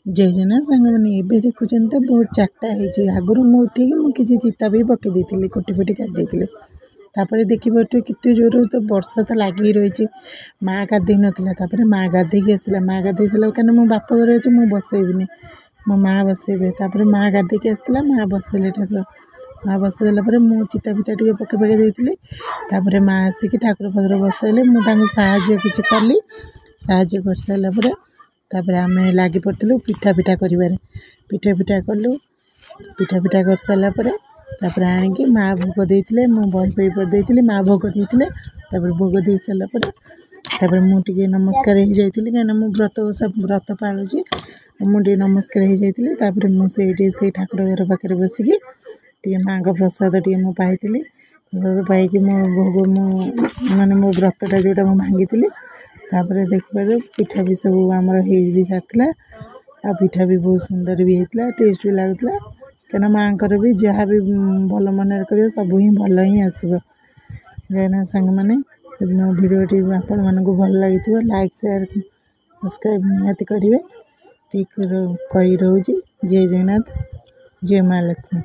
ଜୟ ଜଗନ୍ନାଥ ସାଙ୍ଗମାନେ। ଏବେ ଦେଖୁଛନ୍ତି ତ ଭୋର 4ଟା ହେଇଛି। ଆଗରୁ ମୁଁ ଉଠିକି ମୁଁ କିଛି ଚିତା ବି ପକାଇ ଦେଇଥିଲି, କୁଟି ଫୁଟି କାଟି ଦେଇଥିଲି। ତାପରେ ଦେଖିପାରୁଥିବେ କେତେ ଜୋରରେ ତ ବର୍ଷା ତ ଲାଗିକି ରହିଛି। ମା' ଗାଧୋଇ ନଥିଲା, ତାପରେ ମା' ଗାଧୋଇକି ଆସିଲା। ମା' ଗାଧୋଇ ସାରିଲା, କାହିଁକିନା ମୁଁ ବାପ ଘରେ ଅଛି, ମୁଁ ବସେଇବିନି, ମୋ ମା' ବସେଇବେ। ତାପରେ ମା' ଗାଧୋଇକି ଆସିଥିଲା, ମା' ବସେଇଲେ ଠାକୁର। ମା' ବସେଇ ଦେଲା ପରେ ମୁଁ ଚିତା ଫିତା ଟିକେ ପକାଇ ପକାଇ ଦେଇଥିଲି। ତାପରେ ମା' ଆସିକି ଠାକୁର ଫାକୁର ବସେଇଲେ, ମୁଁ ତାଙ୍କୁ ସାହାଯ୍ୟ କିଛି କଲି। ସାହାଯ୍ୟ କରିସାରିଲା ପରେ ତାପରେ ଆମେ ଲାଗି ପଡ଼ିଥିଲୁ ପିଠା ପିଠା କରିବାରେ। ପିଠା ପିଠା କଲୁ। ପିଠା ପିଠା କରିସାରିଲା ପରେ ତାପରେ ଆଣିକି ମା' ଭୋଗ ଦେଇଥିଲେ। ମୁଁ ବହି ଫହି ପଢ଼ି ଦେଇଥିଲି, ମା' ଭୋଗ ଦେଇଥିଲେ। ତାପରେ ଭୋଗ ଦେଇ ସାରିଲା ପରେ ତାପରେ ମୁଁ ଟିକେ ନମସ୍କାର ହେଇଯାଇଥିଲି, କାହିଁକିନା ମୁଁ ବ୍ରତ ଓଷା ବ୍ରତ ପାଳୁଛି। ମୁଁ ଟିକେ ନମସ୍କାର ହେଇଯାଇଥିଲି। ତାପରେ ମୁଁ ସେଇଠି ସେଇ ଠାକୁର ଘର ପାଖରେ ବସିକି ଟିକେ ମାଆଙ୍କ ପ୍ରସାଦ ଟିକେ ମୁଁ ପାଇଥିଲି। ପ୍ରସାଦ ପାଇକି ମୋ ଭୋଗ ମୁଁ ମାନେ ମୋ ବ୍ରତଟା ଯେଉଁଟା ମୁଁ ଭାଙ୍ଗିଥିଲି। ତାପରେ ଦେଖିପାରିବ ପିଠା ବି ସବୁ ଆମର ହେଇ ବି ସାରିଥିଲା, ଆଉ ପିଠା ବି ବହୁତ ସୁନ୍ଦର ବି ହେଇଥିଲା, ଟେଷ୍ଟ ବି ଲାଗୁଥିଲା। କାହିଁକିନା ମାଆଙ୍କର ବି ଯାହା ବି ଭଲ ମନରେ କରିବ, ସବୁ ହିଁ ଭଲ ହିଁ ଆସିବ। ଜଗନ୍ନାଥ ସାଙ୍ଗମାନେ, ଯଦି ମୋ ଭିଡ଼ିଓଟି ଆପଣମାନଙ୍କୁ ଭଲ ଲାଗିଥିବ, ଲାଇକ୍, ସେୟାର, ସବସ୍କ୍ରାଇବ୍ ନିହାତି କରିବେ। ଏତିକି କହି ରହୁଛି। ଜୟ ଜଗନ୍ନାଥ, ଜୟ ମା ଲକ୍ଷ୍ମୀ।